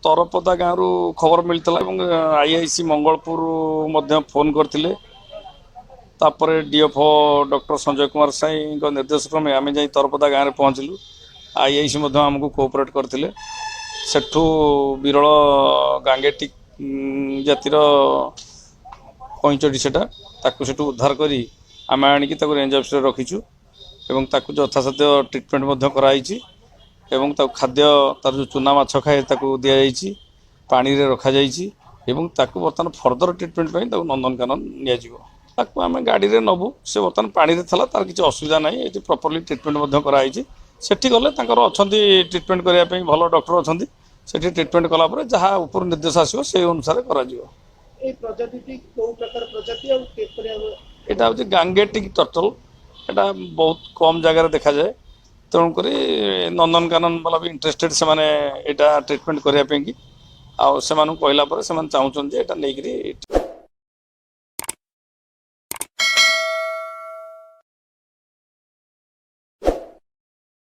ତରପଦା ଗାଁରୁ ଖବର ମିଳିଥିଲା ଏବଂ ଆଇଆଇସି ମଙ୍ଗଳପୁର ମଧ୍ୟ ଫୋନ୍ କରିଥିଲେ। ତାପରେ ଡିଏଫଓ ଡକ୍ଟର ସଞ୍ଜୟ କୁମାର ସ୍ୱାଇଁଙ୍କ ନିର୍ଦ୍ଦେଶ କ୍ରମେ ଆମେ ଯାଇ ତରପଦା ଗାଁରେ ପହଞ୍ଚିଲୁ। ଆଇଆଇସି ମଧ୍ୟ ଆମକୁ କୋଅପରେଟ୍ କରିଥିଲେ। ସେଠୁ ବିରଳ ଗାଙ୍ଗେଟିକ୍ ଜାତିର କଇଁଚଟି ସେଟା, ତାକୁ ସେଠୁ ଉଦ୍ଧାର କରି ଆମେ ଆଣିକି ତାକୁ ରେଞ୍ଜ ଅଫିସରେ ରଖିଛୁ ଏବଂ ତାକୁ ଯଥାସାଧ୍ୟ ଟ୍ରିଟମେଣ୍ଟ ମଧ୍ୟ କରାହେଇଛି ଏବଂ ତାକୁ ଖାଦ୍ୟ, ତାର ଯେଉଁ ଚୁନା ମାଛ ଖାଏ, ତାକୁ ଦିଆଯାଇଛି, ପାଣିରେ ରଖାଯାଇଛି ଏବଂ ତାକୁ ବର୍ତ୍ତମାନ ଫର୍ଦର ଟ୍ରିଟମେଣ୍ଟ ପାଇଁ ତାକୁ ନନ୍ଦନକାନନ ନିଆଯିବ। ତାକୁ ଆମେ ଗାଡ଼ିରେ ନେବୁ। ସେ ବର୍ତ୍ତମାନ ପାଣିରେ ଥିଲା, ତାର କିଛି ଅସୁବିଧା ନାହିଁ। ଏଠି ପ୍ରପରଲି ଟ୍ରିଟମେଣ୍ଟ ମଧ୍ୟ କରାହେଇଛି। ସେଠି ଗଲେ ତାଙ୍କର ଅଛନ୍ତି, ଟ୍ରିଟମେଣ୍ଟ କରିବା ପାଇଁ ଭଲ ଡକ୍ଟର ଅଛନ୍ତି। ସେଠି ଟ୍ରିଟମେଣ୍ଟ କଲା ପରେ ଯାହା ଉପରୁ ନିର୍ଦ୍ଦେଶ ଆସିବ, ସେଇ ଅନୁସାରେ କରାଯିବ। ଏଇ ପ୍ରଜାତିଟି କୋଉ ପ୍ରକାର ପ୍ରଜାତି ଆଉ କିପରି ଭାବେ? ଏଇଟା ହେଉଛି ଗାଙ୍ଗେଟିକ୍ ଟର୍ଟଲ। ଏଇଟା ବହୁତ କମ୍ ଜାଗାରେ ଦେଖାଯାଏ। ତେଣୁକରି ନନ୍ଦନକାନନ ବାଲା ବି ଇଣ୍ଟରେଷ୍ଟେଡ୍ ସେମାନେ ଏଇଟା ଟ୍ରିଟମେଣ୍ଟ କରିବା ପାଇଁକି। ଆଉ ସେମାନଙ୍କୁ କହିଲା ପରେ ସେମାନେ ଚାହୁଁଛନ୍ତି ଯେ ଏଇଟା ନେଇକରି